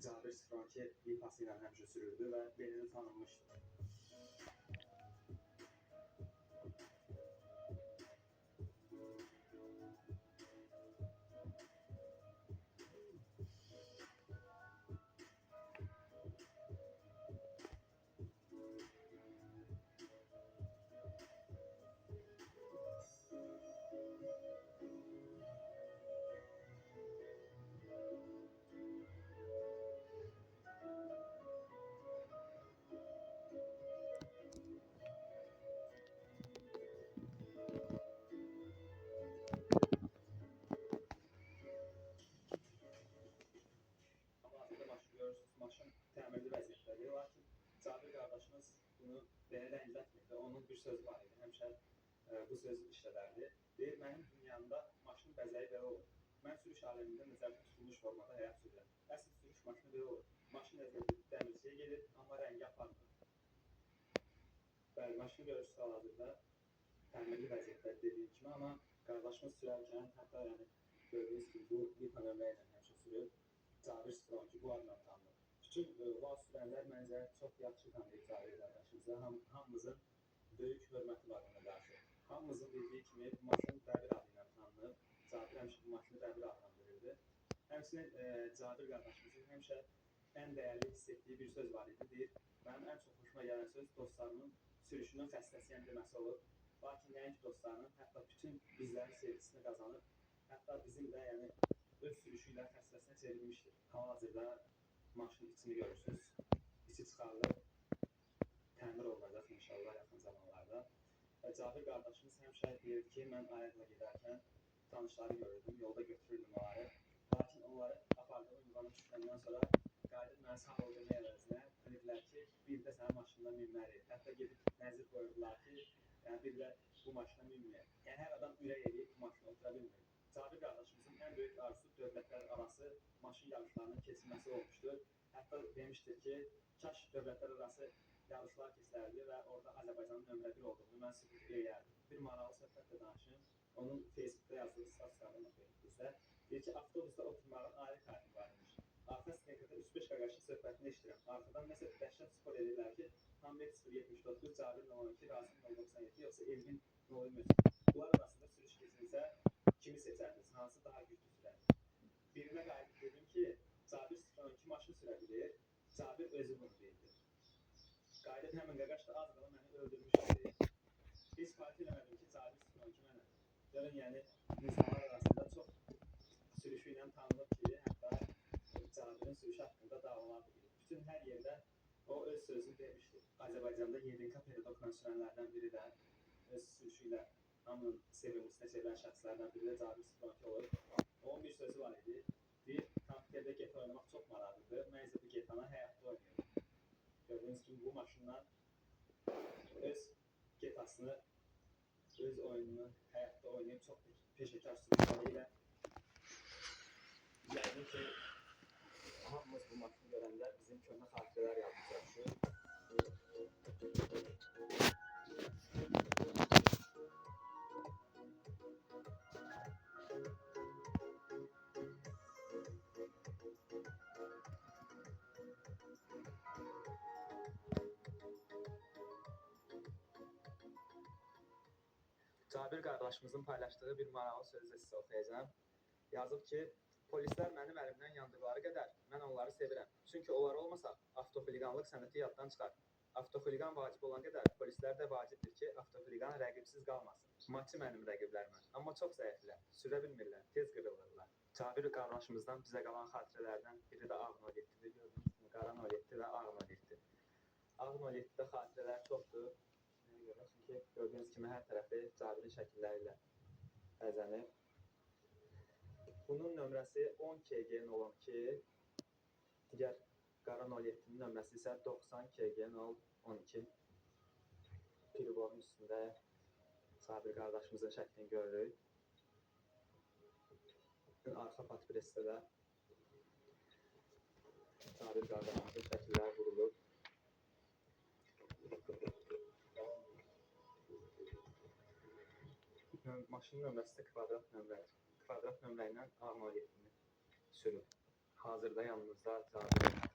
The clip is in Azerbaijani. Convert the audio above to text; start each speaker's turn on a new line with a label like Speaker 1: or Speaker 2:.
Speaker 1: Cabir 02 lipası ilə həmişə sürürdü və belə də tanınmışdı. Hal-hazırda maşın görürsünüz, maşın təmirli vəziyyətdədir. Lakin Cabir qardaşımız bunu belə də incətmirdi. Onun bir sözü var idi, həmişə bu sözü işlədərdi. Deyir, mənim dünyamda maşın bəzəyi belə olur. Mən sürüş aləmində nəzərdə tutulmuş formada həyat sürürəm. Əsl sürüş maşını belə olur. Maşın nəzərdə dəmirçiyə gedir, amma rəngi aparmır. Bəli, maşını görürsünüz hal-hazırda təmirli vəziyyətdə dediyim kimi, amma qardaşımız sürərkən, hətta yəni gördüyünüz kimi bu lipa nömrə ilə həmişə sürür. Cabir 02 bu adla tanınır. Bütün VAZ sürənlər məncə çox yaxşı tanıyır Cabir qardaşımızı. Hamımızın böyük hörməti var ona qarşı. Hamımızın bildiyi kimi bu maşın Bəbir adı ilə tanınır. Cabir həmişə bu maşını Bəbir adlandırırdı. Həmçinin Cabir qardaşımızın həmişə ən dəyərli hiss etdiyi bir söz var idi. Deyir, mənim ən çox xoşuma gələn söz dostlarımın sürüşünün xəstəsiyəm deməsi olur. Lakin nəinki dostlarının, hətta bütün bizlərin sevgisini qazanıb, hətta bizim də yəni öz sürüşü ilə xəstəsinə çevrilmişdir. Hal-hazırda maşının içini görürsünüz. İçi çıxarılıb, təmir olunacaq inşallah yaxın zamanlarda. Və Cabir qardaşımız həmişə deyirdi ki, mən ayaqla gedərkən tanışları görürdüm, yolda götürürdüm onları. Lakin onları apardığı ünvana düşəndən sonra qayıdıb mənə sağ ol demək əvəzinə deyirdilər ki, bir də sənin maşınına minməliyik. Hətta gedib nəzir qoyurdular ki, yəni bir də bu maşına minməyək. Yəni hər adam ürək eləyib bu maşına otura bilmir. Cabir qardaşımızın ən böyük arzusu dövlətlər arası maşın yarışlarının keçirilməsi olmuşdur. Hətta demişdir ki, kaş dövlətlər arası yarışlar keçilərdi və orada Azərbaycanın nömrə 1 olduğunu mən sübut eləyərdim. Bir maraqlı söhbət də danışım. Onun Facebookda yazdığı statuslardan oxuyuruq bizdə. Deyir ki, avtobusda oturmağın ayrı kayfı var imiş. Arxa snekrdə 3-5 qaqaşın söhbətini eşidirəm. Arxadan nəsə dəhşət spor edirlər ki, Hamlet 0.79, Cabir 0.12, Rasim 0.97, yoxsa Elvin 0.23. Bunlar arasında sürüş keçirilsə, kimi seçərdiniz, hansı daha güclü sürər? Birinə qayıdıb dedim ki, Cabir 0.12 maşın sürə bilir, Cabir özü bunu bildi. Qayıdıb həmin qaqaş da az qala məni öldürmüşdü. Heç fark eləmədim ki, Cabir 0.12 mənəm. Görün, yəni insanlar arasında çox sürüşü ilə tanınıb ki, hətta Cabirin sürüşü haqqında davalar da gedir. Bütün hər yerdə o öz sözünü demişdi. Azərbaycanda 7K peridokla sürənlərdən biri də öz sürüşü ilə hamının sevimlisinə çevrilən şəxslərdən biri də Cabir 02 olur. Onun bir sözü var idi. Deyir, kompüterdə GTA oynamaq çox maraqlıdır. Mən isə bu GTA-nı həyatda oynayıram. Gördüyünüz kimi bu maşından öz GTA-sını, öz oyununu həyatda oynayıb çox peşəkar sürüşləri ilə yəqin ki, hamımız bu maşını görəndə bizim köhnə xatirələr yadımıza düşür. Cabir qardaşımızın paylaşdığı bir maraqlı sözü də sizə oxuyacağam. Yazıb ki, polislər mənim əlimdən yandıqları qədər mən onları sevirəm. Çünki onlar olmasa avtoxuliqanlıq sənəti yaddan çıxar. Avtoxuliqan vacib olan qədər polislər də vacibdir ki, avtoxuliqan rəqibsiz qalmasın. Maçı mənim rəqiblərimə, amma çox zəiflər, sürə bilmirlər, tez qırılırlar. Cabir qardaşımızdan bizə qalan xatirələrdən biri də Ağ 07-dir. Gördüyünüz kimi qara 07 və Ağ 07. Ağ 07-də xatirələr çoxdur. Nəyə görə? Çünki gördüyünüz kimi hər tərəfi Cabirin şəkilləri ilə bəzənib. Bunun nömrəsi 10 KG 012, digər qara 07-nin nömrəsi isə 90 KG 012. Priborun üstündə Cabir qardaşımızın şəklini görürük. Arxa patpresdə də Cabir qardaşımızın şəkilləri vurulur. Maşının nömrəsi də kvadrat nömrədir. Kvadrat nömrə ilə Ağ 07-ni sürür. Hazırda yanımızda Cabir